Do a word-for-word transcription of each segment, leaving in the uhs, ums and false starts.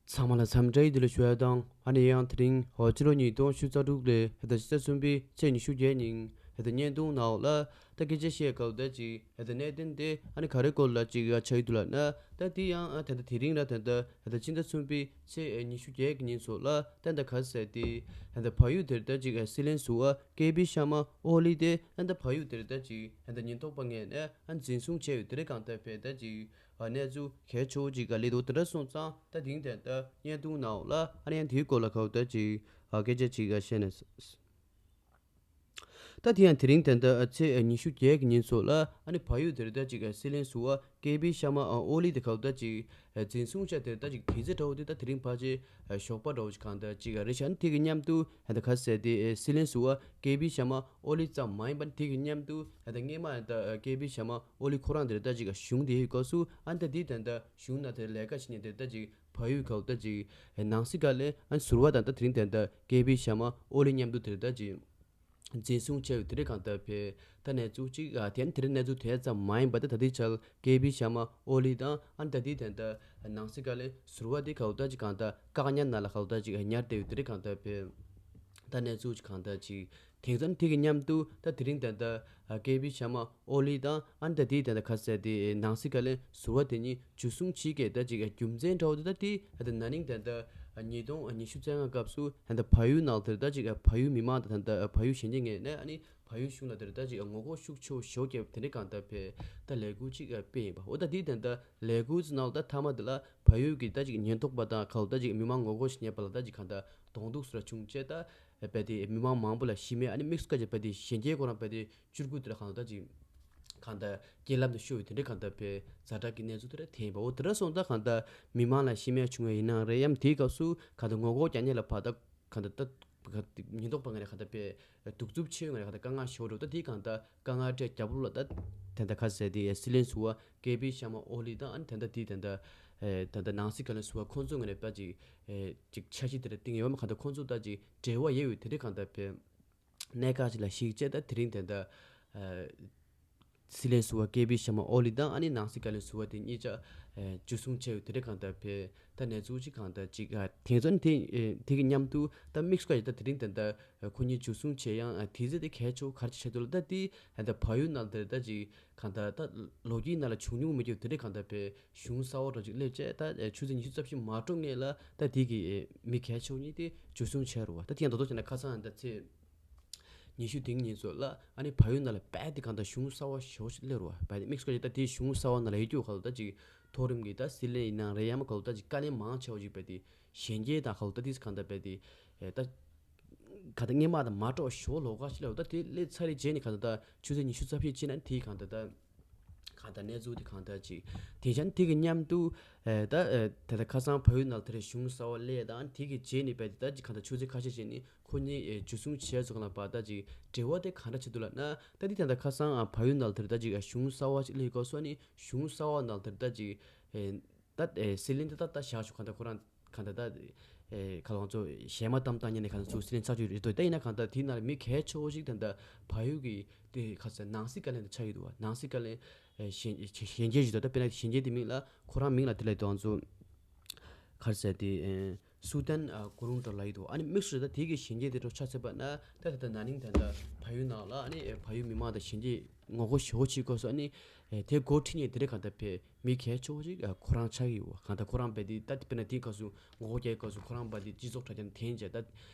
ཚང་མ་ལ་འཚམས་འདྲི་བདེ་ལེགས་ཞུ་ཡ་དང་ཨ་ནི་ཡང་དེ་རིང་ཧོ་ཕྱི་ལོ་ཉིས་སྟོང་ཉི་ཤུ་རྩ་དྲུག་ལོའི་ཧེ་ད་ཕྱི་ཚེས་གསུམ་པའི་ཚེས་ཉི་ཤུ་བརྒྱད་ཉིན་ཧེ་ད་བརྙན་ཐུང་ནང་ལ་ད་སྐད་ཆ་བཤད་སྐབས་ད་ཅིག་ཧེ་ད་གནད་དོན་དེ་ཨ་ནི་ག་རེ་སྐོར་ལ་ཅིག་ཆགས་ཡོད་འདུག་ལབ་ན། ད་དེ་ཡང་ད་ད་དེ་རིང་ར་ད་ད་ད་ཕྱི་ཟླ་གསུམ་པའི་ཚེས་ཉི་ཤུ་བརྒྱད་ཀྱི་ཉིན་སོགས་ལ་ད་ད་ག་ཟེར་དེ་ད་ད་བལ་ཡུལ་དེར་ད་ཅིག་སྲིད་བློན་ཟུར་པ་ཀེ་པི་ཤར་མ་ཨོ་ལི་དེ་ད་ད་བལ་ཡུལ་དེར་ད་ཅིག་ད་ད་ཉེན་རྟོག་པ་ངོས་ནས་ཨ་འཛིན་བཟུང་བྱས་ཡོད་དེ་རེད། གང་ལྟར་བས་ད་ཅིག་གནས་ཚུལ་གལ་ཆེ་བོ་ཅིག་ག་ལས་འདུག་དེ་འདྲ་སོང་ཙང་ད་དེང་དེ་ད་བརྙན་ཐུང་ནང་ལ་ཨ་ནི་ཡང་དེའི་སྐོར་ལ་ག་བ་ད་ཅིག་སྐད་ཆ་ཅིག་བཤད་ནས། ད་དེ་ཡང་དེ་རིང་དེ་འདྲ་ཚེས་ཉི་ཤུ་བརྒྱད་ཀྱི་ཉིན་སོགས་ལ་ཨ་ནི་བལ་ཡུལ་དེར་ད་ཅིག་སྲིད་བློན་ཟུར་པ་ཀེ་པི་ཤར་མ་ཨོ་ལི་དེ་ག་བ་ད་ཅིག་འཛིན་བཟུང་བྱས་དེར་ད་ཅིག་དུས་ཚོད་འདྲ་བོ་དེ་ད་དེ་རིང་ཕལ་ཆེར་ཞོགས་པ་འདྲ་བོ་ཅིག་གང་ལྟར་ཅིག་རེད་ཤག་ཨ་ནི་དེ་གི་མཉམ་དུ་ད་ག་ཟེར་དེ་སྲིད་བློན་ཟུར་པ་ཀེ་པི་ཤར་མ་ཨོ་ལི་ཙམ་མ་ཡིན་པ་ཨ་ནི་དེ་གི་མཉམ་དུ་ད་སྔས་མ་ད་ཀེ་པི་ཤར་མ་ཨོ་ལི་ཁོ་རང་དེར་ད་ཅིག་གཞུང་དེའི་སྐབས་སུ་ཨ་ནི་ད་དེ་ད་ད་གཞུང་ནང་དེར་ལས་ཀ་བྱེད་མཁན་དེར་ད་ཅིག་བལ་ཡུལ་ག་བ་ད་ཅིག་ནང་སྲིད་བཀའ་བློན་ཨ་ནི་ཟུར་པ་དང་ད་དེ་རིང་དེ་འདྲ་ཀེ་པི་ཤར་མ་ཨོ་ལི་མཉམ་དུ་དེར་ད་ཅིག་འཛིན་བཟུང་བྱས་ཡོད་དེ་རེད། གང་ལྟར་བས་ད་གནས་ཚུལ་ཅིག་ཨ་དེ་ནི་དེ་རིང་གནས་ཚུལ་དེ་ཙམ་མ་ཡིན་པ་ད་ད་ལྟའི་ཆར་ཀེ་པི་ཤར་མ་ཨོ་ལི་དང་ཨ་ནི་ད་དེ་དེ་འདྲ་ནང་སྲིད་བཀའ་བློན་ཟུར་པ་དེ་ག་བ་ད་ཅིག་གང་ལྟར་བཀག་ཉར་ནང་ལ་ག་བ་ད་ཅིག་ཉར་བསྡད་ཡོད་དེ་རེད། གང་ལྟར་བས་ད་གནས་ཚུལ་ཅིག་གང་ལྟར་ཅིག་དེང་སང་དེ་གི་མཉམ་དུ་ད་དེ་རིང་དེ་འདྲ་ཀེ་པི་ཤར་མ་ཨོ་ལི་དང་ཨ་ནི་ད་དེ་དེ་འདྲ་ག་ཟེར་དེ་ནང་སྲིད་བཀའ་བློན་ཟུར་པ་དེ་གཉིས་འཇུ་བཟུང་བྱེད་མཁན་ད་ཅིག་རྒྱུ་མཚན་འདྲ་བོ་དེ་ད་དེ་ད་ན་ནིང་དེ་འདྲ་ཉིས་སྟོང་ཉི་ཤུ་རྩ་ལྔ་སྐབས་སུ་ད་བལ་ཡུལ་ནང་དེར་ད་ཅིག་བལ་ཡུལ་མི་མང་དང་ད་བལ་ཡུལ་གཞོན་སྐྱེས་ངོས་ནས་ཨ་ནི་བལ་ཡུལ་གཞུང་ལ་དེར་ད་ཅིག་ངོ་རྒོལ་ཤུགས་ཆེ་བོ་ཞེ་པོ་བརྒྱབ་དེ་འདྲ། གང་ལྟར་བས་ད་ལས་འགུལ་ཅིག་སྤེལ་ཡིན་པ། འོ་ད་དེ་ད་ད་ལས་འགུལ་ཚོ་ནང་ལ་ད་མཐའ་མ་དེ་ལ་བལ་ཡུལ་གྱི་ད་ཅིག་ཉེན་རྟོག་པ་དང་ག་ལ་ད་ཅིག་མི་མང་ངོ་རྒོལ་ཞིག་བྱེད་པ་ལ་ད་ཅིག་གང་ལྟར་གདོང་ཐུག་སོགས་ལ་བྱུང་བྱས་ད་བས་དེ་མི་མང་མང་པོ་ལ་ཤི་རྨས་ཨ་ནི་དམིགས་སུ་བཀར་བྱས་བས་དེ་གཞོན་སྐྱེས་ཁོ་རང་བས་དེ་བཅུ་དགུ་དེ་ལ་གང་ལྟར་ད་ཅིག་གང་ལྟར་རྐྱེན་ལམ་དུ་ཤོར་ཡོད་དེ་འདྲ། གང་ལྟར་བས་ཛ་དྲག་གི་གནས་ཚུལ་དེ་འདྲ་ཐོན་པ། འོ་དེ་འདྲ་སོང་ཙང་གང་ལྟར་མི་མང་ལ་ཤི་རྨས་བྱུང་བ་ཡིན་ནའང་རེད། ཡང་དེའི་སྐབས་སུ་གང་ལྟར་ངོ་རྒོལ་རྒྱག་མཁན་ལ་ཕར་ད་གང་ལྟར་ད་ག་ཉེན་རྟོག་པ་ངོས་ནས་གང་ལྟར་བས་གདུག་རྩུབ་ཆེ་བའི་ངོས་ནས་གང་ལྟར་དཀའ་ངལ་ཞེ་པོ་འགྲོ། ད་དེའི་གང་ལྟར་དཀའ་ངལ་སྤྲད་རྒྱབ་ལོགས་ལ་ད་དེ་འདྲ་ག་ཟེར་དེ་སྲིད་བློན་ཟུར་པ་ཀེ་པི་ཤར་མ་ཨོ་ལི་དང་ཨ་ནི་ད་ལྟ་དེ་ད་ལྟ་ཨེ་ད་ལྟ་ནང་སྲིད་བཀའ་བློན་ཟུར་པ་ཁོང་ཚོ་ངོས་ནས་ད་ཅིག་ཨེ་ཅིག་འཆར་གཞི་དེ་འདྲ་བཏིང་ཡོད་མ། གང་ལྟར་ཁོང་ཚོ་ད་ཅིག་འབྲེལ་བ་ཡོད་ཡོད་དེ་འདྲ། གང་ལྟར་བས་གནད་འགག་ཅིག་ལ་གཞིགས་བྱས་ད་དེ་རིང་དེ་ད་ཨེ་སྲིད་བློན་ཟུར་པ་ཀེ་པི་ཤར་མ་ཨོ་ལི་དང་ཨ་ནི་ནང་སྲིད་བཀའ་བློན་ཟུར་པ་དེ་གཉིས་ཆ་ཨེ་འཇུ་བཟུང་བྱས་ཡོད་དེ་འདྲ། གང་ལྟར་བས་ད་གནས་ཚུལ་ཅིག་གང་ལྟར་ཅིག་ཨ་དེང་སང་དེ་ཨེ་དེ་གི་མཉམ་དུ་ད་དམིགས་སུ་བཀར་ཡོད་ད་དེ་རིང་དེ་ད་ཨེ་ཁོ་གཉིས་འཇུ་བཟུང་བྱས་ཡང་ཨ་དུས་ཚོད་དེ་གལ་ཆེ་བོ་ག་རེ་ཆགས་འདུག་ལབ་ད་དེ་ཨ་ད་བལ་ཡུལ་ནང་དེར་ད་ཅིག་གང་ལྟར་ད་ལོ་རྒྱུས་ནང་ལ་བྱུང་མྱོང་མི་འདུག་དེ་འདྲ། གང་ལྟར་བས་གཞུང་གསར་པ་འདྲ་ཅིག་སླེབས་བྱས་ད་ཆུ་ཚོད་ཉི་ཤུ་རྩ་བཞི་མ་འགྲོ་སྔོན་ལ་ད་དེ་གི་མི་གལ་ཆེ་བོ་གཉིས་དེ་འཇུ་བཟུང་བྱས་རེད་པ། ད་དེ་ཡང་ད་དུང་བྱས་ན་ཁ་སང་ད་ཚེས་ཉི་ཤུ་དེ་ཉིན་ཚོ་ལ་ཨ་ནི་བལ་ཡུལ་ནང་ལ་རྦད་དེ་གང་ལྟར་གཞུང་གསར་པ་ཞེ་པོ་ཞིག་སླེབས་རེད་པ། རྦད་དེ་དམིགས་སུ་བཀར་ད་དེ་གཞུང་གསར་པ་ནང་ལ་ཡོད་རྒྱུ་ག་ལ་ད་ཅིག་མཐོ་རིམ་གྱི་ད་སྲིད་བློན་ཡིན་ནའང་རེད། ཡང་མིན་ག་ལ་ད་ཅིག་བཀའ་བློན་མང་ཆེ་བ་ཞིག་རྦད་དེ་གཞོན་སྐྱེས་དང་ག་ལ་ད་དེ་གང་ལྟར་རྦད་དེ་ཨེ་ད་ག་ད་སྔོན་མ་དང་མ་འདྲ་བ་ཞེ་པོ་ལོགས་ཀ་ཞིག་སླེབས་པ། ད་དེ་སླེབས་ཚར་རེད་རྗེས་ནས་ག་ད་ད་ཆུ་ཚོད་ཉི་ཤུ་རྩ་བཞི་ཕྱིན་ན་དེའི་གང་ད་ད་གང་ད་གནས་ཚུལ་དེ་གང་ད་ཅིག་དེང་སང་དེ་གི་མཉམ་དུ་ཨེ་ད་ཨེ་ད་ད་ཁ་སང་བལ་ཡུལ་ནང་དེ་རེད་གཞུང་གསར་པ་སླེབས་དང་དེ་གི་རྗེས་ནས་རྦད་དེ་ད་ཅིག་གང་ད་ཆུ་ཚོད་ཁ་ཤས་རྗེས་ནས་ཁོ་གཉིས་ཨེ་འཇུ་བཟུང་བྱས་ཚོ་གང་ལ་བ་ད་ཅིག་འབྲེལ་བ་དེ་གང་འདྲ་བྱེད་འདུག་ལབ་ན། ད་དེ་ད་ད་ཁ་སང་ཨ་བལ་ཡུལ་ནང་དེ་རེད་ད་ཅིག་ཨ་གཞུང་གསར་པ་ཅིག་སླེབས་སྐབས་སུ་ཨ་ནི་གཞུང་གསར་པ་ནང་དེ་རེད་ད་ཅིག་ཨེ། ད་ཨེ་སྲིད་བློན་དེ་ད་ད་བཞག་ཆོག་གང་ལྟར་ཁོ་རང་གང་ལྟར་ད་ཨེ་ཁ་ལོང་ཚོ་གཞས་མ་གཏམ་བཏང་ཉན་ནས་གང་ལྟར་ཚུར་སྲིད་བློན་ཚར་གཅོད་རེད་འདུག་ད་ཡིན་ན་གང་ལྟར་དེའི་ནང་ལ་མི་གལ་ཆེ་བོ་ཞིག་ད་ལྟ་བལ་ཡུལ་གྱི་དེ་ཁ་ས་ནང་སྲིད་བཀའ་བློན་དུ་ཆགས་ཡོད་འདུག་བ། ནང་སྲིད་བཀའ་བློན་ཨེ་གཞོན་གཞོན་སྐྱེས་ཞིག་འདུག་ད་དཔེར་ན་གཞོན་སྐྱེས་དེ་མིང་ལ་ཁོ་རང་མིང་ལ་དེ་ལ་དོན་ཚོ་ག་རེ་ཟེར་དེ་ཨེ་སུ་ཏན་ཨ་གུ་རུང་འདྲ་ལབ་ཡོད་འདུག་ཨ་ནི་དམིགས་སུ་ད་དེ་གི་གཞོན་སྐྱེས་དེ་འདྲ་ཆ་མཚོན་པ་ན་ད་ད་ད་ན་ནིང་ད་ལྟ་བལ་ཡུལ་ནང་ལ་ཨ་ནི་ཨེ་བལ་ཡུལ་མི་མང་དང་གཞོན་སྐྱེས་ངོ་རྒོལ་ཞེ་པོ་བྱེད་དགོས་སོ། ཨ་ནི་ཨེ་དེ་འགོ་ཁྲིད་མཁན་དེ་འདྲ་གང་ལྟར་བས་མི་གལ་ཆེ་བོ་ཞིག་ཨ་ཁོ་རང་ཆགས་ཀྱི་ཡོད། གང་ལྟར་ཁོ་རང་རྦད་དེ་ད་དཔེར་ན་དེའི་སྐབས་སུ་ངོ་རྒོལ་རྒྱག་གི་སྐབས་སུ་ཁོ་རང་རྦད་དེ་སྤྱི་ཚོགས་དྲ་རྒྱ་ནས་འཐེན་བྱས་ད་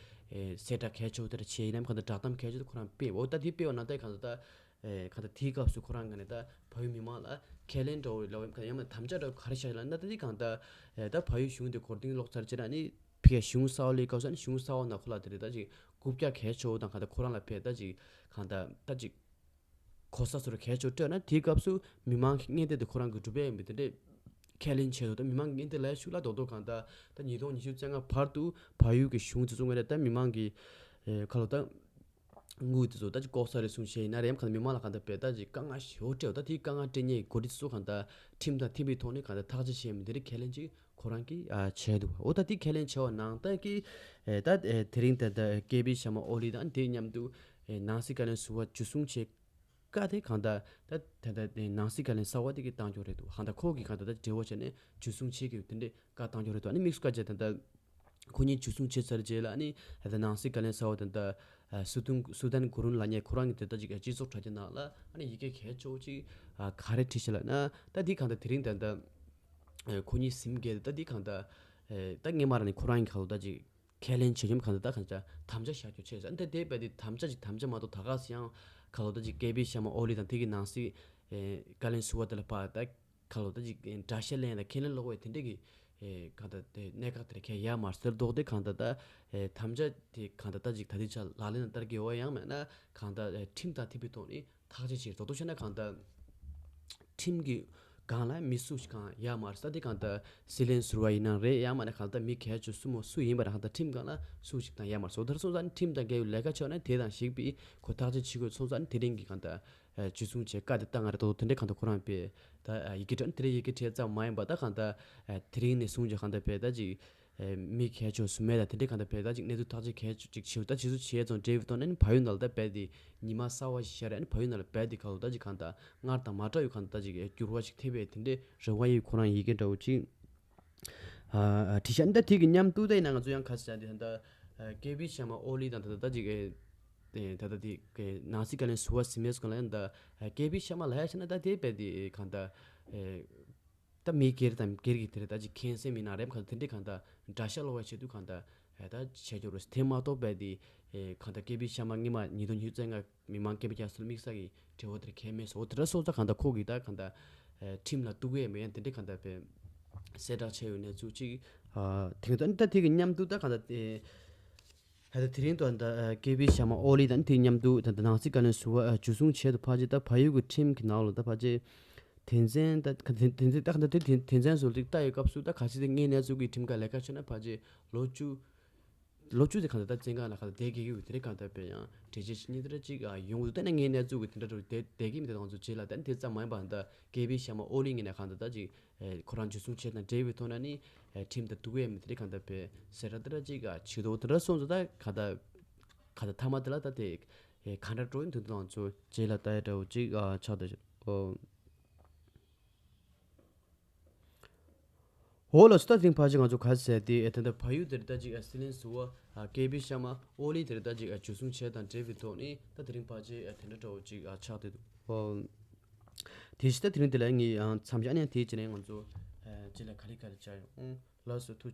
ཨེ་གསལ་བསྒྲགས་གལ་ཆེ་བོ་དེ་འདྲ་བྱས་ཡིན་ནམ་གང་ལྟར་བསྒྲགས་གཏམ་གལ་ཆེ་བོ་དེ་ཁོ་རང་སྤེལ་བ། འོ་ད་དེ་སྤེལ་བ་ན་ད་གང་ལྟར་ད་ཨེ་གང་ལྟར་དེའི་སྐབས་སུ་ཁོ་རང་ངོས་ནས་ད་བལ་ཡུལ་མི་མང་ལ་ཁས་ལེན་འདྲ་བོ་ལབ་ཡང་ཡང་ན་དམ་བཅའ་འདྲ་བོ་ག་རེ་བཞག་ཡོད་ལབ་ན། ད་དེ་གང་ལྟར་ཨེ་ད་བལ་ཡུལ་གཞུང་དེ་འགོ་རྟིང་སློག་ཚར་རྗེས་ན་ནི་ཕ་གིའི་གཞུང་གསར་པ་སླེབས་སྐབས་སུ་ནི་གཞུང་གསར་པ་ནང་ཁོ་ལ་དེ་རེད་ད་ཅིག་རྐུབ་བཀྱག་གལ་ཆེ་བོ་དང་གང་ལྟར་ཁོ་རང་ལ་ཕེབས་ད་ཅིག་གང་ལྟར་ད་ཅིག་གོ་ས་སོ་ར་གལ་ཆེ་བོ་སྤྲད་ན་དེའི་སྐབས་སུ་མི་མང་གི་མངོན་འདོད་དེ་ཁོ་རང་གི་སྒྲུབ་ཡས་ཡིན་པའི་དེ་འདྲས་ཁས་ལེན་བྱས་འདུག་ད་མི་མང་གི་མངོན་འདོད་ལ་ཤུགས་ལ་རྡོག་རྡོག་གང་ལྟར་ད་ཉིས་སྟོང་ཉི་ཤུ་རྩ་ལྔ་བར་དུ་བལ་ཡུལ་གྱི་གཞུང་དེ་ཚོ་ངོས་ནས་ད་མི་མང་གི་ཨེ་ཁ་ལོ་ད་དངུལ་དེ་ཚོ་ད་ཅིག་ལྐོག་ཟ་རེད་གསུངས་བཤད་ཡིན་ན་རེམ་གང་ལྟར་མི་མང་ལ་གང་ལྟར་བས་ད་ཅིག་དཀའ་ངལ་ཞེ་པོ་སྤྲད་འདུག་ད་དེའི་དཀའ་ངལ་སྤྲད་མཁན་གྱི་འགོ་ཁྲིད་དེ་ཚོ་གང་ལྟར་ཁྲིམས་དང་མཐུན་པའི་ཐོག་ནས་གང་ལྟར་ཐག་གཅོད་བྱས་མི་དེ་རིགས་ཁས་ལེན་ཅིག་ཁོ་རང་གིས་ཨ་བྱས་འདུག་འོ་ད་དེ་ཁས་ལེན་བྱས་པ་ནང་ད་ཀི་ཨེ་ད་ཨེ་དེ་རིང་ད་ད་ཀེ་པི་ཤར་མ་ཨོ་ལི་དང་དེ་མཉམ་དུ་ཨེ་ནང་སྲིད་བཀའ་བློན་ཟུར་པ་འཇུ་བཟུང་བྱས། བཀའ་དེ་གང་ལྟར་ད་ད་ད་དེ་ནང་སྲིད་བཀའ་བློན་གསར་བ་དེ་གིས་བཏང་རྒྱུ་རེད་འདུག། གང་ལྟར་ཁོ་གིས་གང་ལྟར་ད་འབྲེལ་བ་བྱས་ནས་འཇུ་བཟུང་བྱེད་ཀྱི་ཡོད། དེ་འདྲའི་བཀའ་བཏང་རྒྱུ་རེད་འདུག། ཨ་ནི་དམིགས་སུ་བཀར་བྱས་ད་ལྟ་ཁོ་གཉིས་འཇུ་བཟུང་བྱས་ཚར་རྗེས་ལ། ཨ་ནི་ད་ལྟ་ནང་སྲིད་བཀའ་བློན་གསར་བ་དེ་ད་སུ་དུན་སུ་དན་གུ་རུན་ལབ་མཁན་ཁོ་རང་གིས་དེ་ལྟར་ཅིག་སྤྱི་ཚོགས་དྲ་རྒྱ་ནང་ལ་ཨ་ནི་ཡི་གེ་གལ་ཆེ་བོ་ཅིག་ག་རེ་བྲིས་ཤག་ལབ་ན། ད་འདི་གང་ལྟར་དེ་རིང་ད་ལྟ་ཁོ་གཉིས་ཟིན་རྗེས་ད་འདི་གང་ལྟར་ད་སྔོན་མ་རང་ནས་ཁོ་རང་གི་ཁ་ལོ་ད་ཅིག་ཁས་ལེན་བྱེད་མཁན་གང་ལྟར་ད་གང་ལྟར་དམ་བཅའ་བཞག་རྒྱུ་བྱས་ཟེར། འདི་དེ་བས་དེ་དམ་བཅའ་ཅིག་དམ་བཅའ་མ་གཏོགས་ད་ག་སེ་ཡང་ཁ་ལོ་ད་ཅིག་ཀེ་པི་ཤར་མ་ཨོ་ལི་དང་དེ་གི་ནང་སྲིད་བཀའ་བློན་ཟུར་པ་དེ་ལ་ཕར་ད་ཁ་ལོ་ད་ཅིག་དགྲ་ཤ་ལེན་དང་ཁས་ལེན་ལོག་པའི་དེ་འདྲས་ཀྱི་གང་ལྟར་དེ་གནད་འགག་དེ་ར་གལ་ཡོད་མ་རེད་ཟེར་མདོག་དེ། གང་ལྟར་ད་དམ་བཅའ་དེ་གང་ལྟར་ད་ཅིག་ད་ལྟའི་ཆར་ལག་ལེན་ལ་བསྟར་གྱི་ཡོད་ཡང་མེད་ན། གང་ལྟར་ཁྲིམས་དང་མཐུན་པའི་ཐོག་ནས་ཐག་གཅོད་བྱེད་རོགས་ཐུག་བྱས་ན་གང་ལྟར་ཁྲིམས་ཀྱི་སྒང་ལ་མི་སུ་ཞིག་གང་ཡོད་མ་རེད། ད་དེ་གང་ལྟར་སྲིད་བློན་ཟུར་པ་ཡིན་ན་རེད། ཡང་མིན་ན་གང་ལྟར་མི་གལ་ཆེ་སུ་མོ་སུ་ཡིན་པ་རེད། གང་ལྟར་ཁྲིམས་སྒང་ལ་སུ་ཞིག་དང་ཡོད་མ་རེད། སོ་ཐར་སོང་ཙང་ནི་ཁྲིམས་དང་འགལ་བའི་ལས་ཀ་བྱས་ན་དེ་དང་གཞིགས་པའི་ཁོ་ཐག་གཅོད་བྱེད་དགོས་སོང་ཙང་ནི་དེ་རིང་གི་གང་ལྟར་འཇུ་བཟུང་བྱས་བཀའ་དེ་བཏང་ང་རེད། ད་དེ་འདྲས་གང་ལྟར་ཁོ་རང་བས་ད་ཡི་གེ་འབྲི་ནས་དེ་རིང་ཡི་གེ་འབྲི་ཙམ་མ་ཡིན་པ་ད་གང་ལྟར་དེ་རིང་ནས་བཟུང་བྱས་གང་ལྟར་བས་ད་ཅིག་མི་གལ་ཆེ་སུ་མེད་ལ་དེ་འདྲས་གང་ལྟར་བས་ད་ཅིག་གནས་ཚུལ་ཐག་གཅོད་གལ་ཆེ་ཅིག་བྱེད་ད་ཇི་སུ་བྱས་ཙང་འབྲེལ་བའི་ཐོག་ནས་ནི་བལ་ཡུལ་ནང་ལ་ད་བས་དེ་ཉི་མ་གསར་བ་ཞིག་ཤར་རེད། ཨ་ནི་བལ་ཡུལ་ནང་ལ་བས་དེ་ཁ་ལོ་ད་ཅིག་གང་ལྟར་སྔར་དང་མ་འདྲ་བའི་གང་ལྟར་ད་ཅིག་འགྱུར་བ་ཞིག་ཐེབས་པའི་དེ་འདྲས་རེ་བ་ཡོད། ཁོ་རང་ཡི་གེ་འདྲ་བོ་ཅིག་བྲིས་ཤག། ད་དེ་གི་མཉམ་དུ་ད་ཡིན་ན་ང་ཚོ་ཡང་ཁ་ཤས་ཀྱང་དེ་ད་ལྟ་ཀེ་པི་ཤར་མ་ཨོ་ལི་དང་ད་ལྟ་ད་ཅིག་ད་ལྟ་དེ་ནང་སྲིད་བཀའ་བློན་ཟུར་པ་ཟིན་མེད་སྐོར་ལ་ཡང་ད་ཀེ་པི་ཤར་མ་ལ་ཡ་བྱས་ན་ད་དེ་བས་དེ་གང་ལྟར་ད་མི་སྒེར་དང་སྒེར་གྱི་དེ་རེད། ད་ཅིག་ཁེངས་སེམས་མི་ནང་རེམ་གང་དེ་འདྲས་གང་ལྟར་དགྲ་ཤ་ལོག་པའི་ཆེད་དུ་གང་ལྟར་ད་བྱས་རྒྱུ་རེད། དེ་མ་གཏོགས་པའི་དེ་གང་ལྟར་ཀེ་པི་ཤར་མ་སྔོན་མ་ཉིས་སྟོང་ཉི་ཤུ་རྩ་ལྔ་མི་མང་སྐད་འབོད་རྒྱག་སར་དམིགས་བསལ་གྱི་འབྲེལ་བ་དེར་གལ་མེད་སོ་དེ་འདྲ་སོང་ཙང་གང་ལྟར་ཁོ་གིས་ད་གང་ལྟར་ཁྲིམས་ལ་གཏུག་གི་ཡོད་མེད་ཡང་དེ་འདྲས་གང་ལྟར་བས་གསལ་བསྒྲགས་བྱས་ཡོད་གནས་ཚུལ་ཅིག་དེང་སང་ད་དེ་གི་མཉམ་དུ་ད་གང་ལྟར་ད་ལྟ་དེ་རིང་དུ་ད་ཀེ་པི་ཤར་མ་ཨོ་ལི་དང་དེ་མཉམ་དུ་ད་ནང་སྲིད་བཀའ་བློན་ཟུར་པ་འཇུ་བཟུང་བྱས་དུ་ཕར་ཆེ་ད་བལ་ཡུལ་གྱི་ཁྲིམས་ཀྱི་ནང་ལ་ད་ཕར་ཆེ་དོན་ཚན་ད་དོན་ཚན་ད་ག་ད་དེ་དོན་ཚན་སོ་ཅིག་ལྟ་ཡོད་སྐབས་སུ་ད་ག་ཚོད་དེ་ངའི་གནས་ཚུལ་གྱི་ཁྲིམས་ཁང་ལས་ཀ་བྱས་ན་ཕར་ཆེ་ལོ་བཅུ་ལོ་བཅུ་དེ་གང་ལྟར་བཙོན་ཁང་ལ་གང་ལྟར་བསྡད་དགོས་ཀྱི་ཡོད། དེ་རིང་གང་ལྟར་བས་ཡང་འགྲེལ་བཤད་ཞིག་གཉིས་དེ་འདྲ་ཅིག་ཡོང་གི་འདུག། ད་ནི་ངའི་གནས་ཚུལ་གྱི་དེ་འདྲ་འགྲོ་བསྡད་བསྡད་ཀྱི་མི་དེ་ང་ཚོ་རྗེས་ལ་ད་ནི་དེ་ཙམ་མ་ཡིན་པ་ད་ཀེ་པི་ཤར་མ་ཨོ་ལི་ངོས་ནས་གང་ལྟར་ད་ཅིག་ཁོ་རང་འཇུ་བཟུང་བྱས་དང་འབྲེལ་བའི་ཐོག་ན་ནི་ཁྲིམས་དང་གཏུག་ཡས་མེད། དེ་རིང་གང་ལྟར་བས་ཟེར་ར་དེ་འདྲ་ཅིག་བྱེད་དོ། དེ་འདྲ་སོང་ཙང་ད་གང་ལྟར་གང་ལྟར་མཐའ་མ་དེ་ལ་ད་དེ་གང་འདྲ་འགྲོ་ཡིན་དུ་དེ་ང་ཚོ་རྗེས་ལ་ལྟ་ཡ་འདྲ་བོ་ཅིག་ཆགས་བསྡད་ཤག། ཨོ། འོ་ལགས་སོ། ད་དེ་རིང་ཕལ་ཆེར་ང་ཚོ་ག་རེ་ཟེར་དེ་ད་ལྟ་བལ་ཡུལ་དེར་ད་ཅིག་སྲིད་བློན་ཟུར་པ་ཀེ་པི་ཤར་མ་ཨོ་ལི་དེར་ད་ཅིག་འཇུ་བཟུང་བྱས་དང་འབྲེལ་བའི་ཐོག་ནས་ད་དེ་རིང་ཕལ་ཆེར་དེ་འདྲ་འདྲ་བོ་ཅིག་ཆགས་བསྡད་འདུག། ཨོ། དེ་བཞིན་ད་དེ་རིང་དེ་ལ་ངས་མཚམས་བཞག་ནས་དེའི་རྗེས་ནས་ང་ཚོ་རྗེས་ལ་ག་རེ་ག་རེ་བྱ་ཡོང་། ལགས་སོ། ཐུགས་རྗེ་ཆེ།